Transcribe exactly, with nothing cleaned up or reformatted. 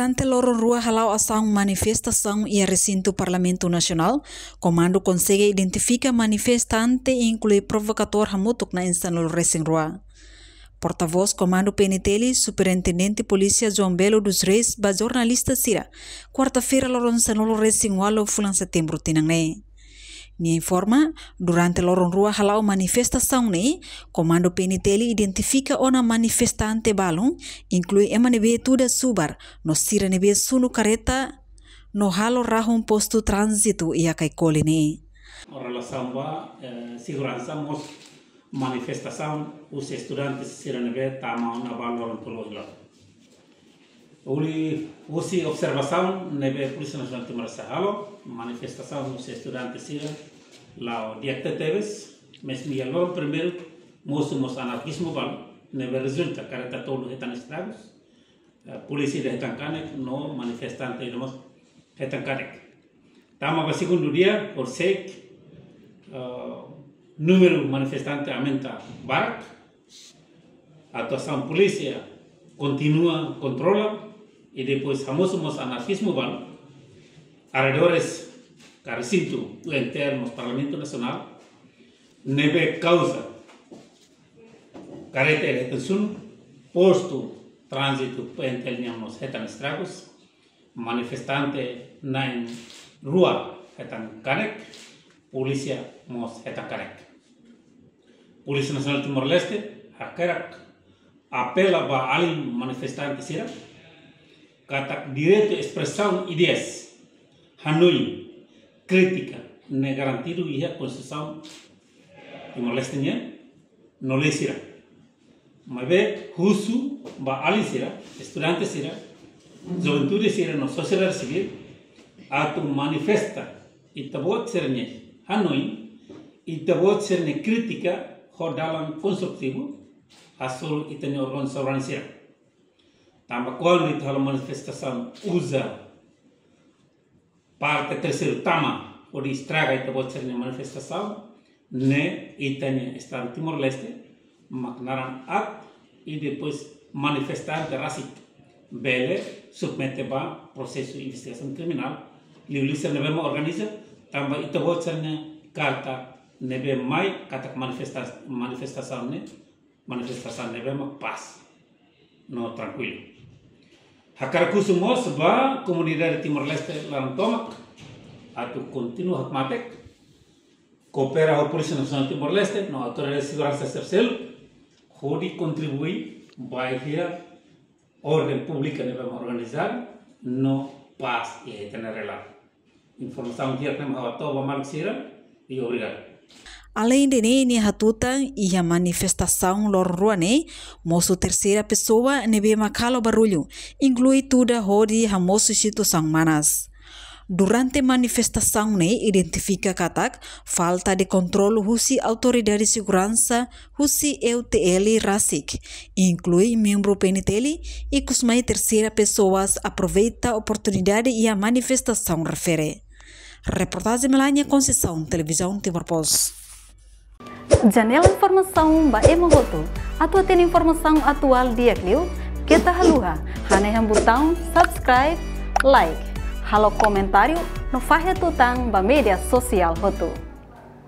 Durante loron rua hala'o asaun manifestasaun iha resintu Parlamentu Nasionál, Komandu konsege identifika manifestante, inklui provokadór hamutuk na'in sanulu-resin-rua. Portavós Komandu P N T L, Superintendente Polísia João Belo dos Reis, ba jornalista sira, kuarta-feira, loron sanulu-resin-ualu fulan Setembru tinan ne'e. Nia informa, durante loron rua hala'o manifestasaun ne'e, Komandu P N T L identifika ona manifestante balun, inklui ema ne'ebé tuda subar, no sira ne'ebé sunu kareta, no halo rahun postu tránzitu iha Caicoli ne'e. Relasaun ba, eh, seguransa mós manifestasaun husi estudante sira ne'ebé tama ona ba loron tolu hilo. Uli husi observasaun ne'ebé Polísia Nasionál Timor-Leste halo, manifestasaun husi estudante sira la'o di'ak tebes, mezmu iha loron primeiru mosu mós anarkizmu balu, ne'ebé rezulta kareta tolu hetan estragus, eh, polísia ida hetan kanek, no manifestante ida mós hetan kanek. Tama ba segundu dia, horisehik, eh, númeru manifestante aumenta barak, atuasaun polísia kontinua kontrola, i depois hamosu mós anarkizmu balu arredores ka resintu U N T L mós Parlamentu Nasionál, ne'ebé kauza kareta ida hetan sunu, postu tránzitu P N T L nian mós hetan estragus, manifestante na'in rua hetan kanek, polísia mós hetan kanek. Polísia Nasionál Timor-Leste hakerek apela ba alin manifestante sira, katak direitu espresaun ideias, hanoin, krítika, ne'e garantidu iha Konstituisaun Timor-Leste nian, no lei sira. Maibé husu ba alin sira, estudante sira, juventude sira no sosiedade sivíl, atu manifesta ita-boot sira-nia hanoin, ita-boot sira-nia krítika ho dalan konstrutivu, hasoru ita-nia órgaun soberanu sira. Tanba kuandu ita halo manifestasaun uza parte terseiru tama hodi estraga ita-boot sira-nia manifestasaun, ne'e ita-nia Estadu Timor-Leste mak naran aat, i depois manifestante rasik bele submete ba prosesu investigasaun kriminál, liuliu sira ne'ebé mak organiza, tanba ita-boot sira-nia karta ne'ebé mai katak manifesta-, manifestasaun ne'e, manifestasaun ne'ebé mak pás no trankuilu. Hakarak husu mós ba komunidade Timor-Leste laran tomak atu kontinua hakmatek, koopera ho Polísia Nasionál Timor-Leste no autoridade seguransa sira seluk, hodi kontribui ba iha orden públika ne'ebé mak organizadu no pás iha ita-nia realidade. Informasaun di'ak ne'e mak ha'u hato'o ba maluk sira, i obrigadu. Aleinde ne'e, nia hatutan, iha manifestasaun loron rua ne'e mosu terseira pesoa ne'ebé mak halo barullu, inklui tuda hodi hamosu situasaun manas. Durante manifestasaun ne'e identifika katak falta de kontrolu husi autoridade seguransa husi E U T L rasik, inklui membru P N T L, ikus mai terseira pesoas aproveita oportunidade iha manifestasaun refere. Reportajen Melania Conceição, Televizaun Timor Post. Janela informasaun ba ema hotu. Atu hatene informasaun atuál di'ak liu, keta haluha hanehan butaun subscribe, like, halo komentáriu no fahe tutan ba média sosiál hotu.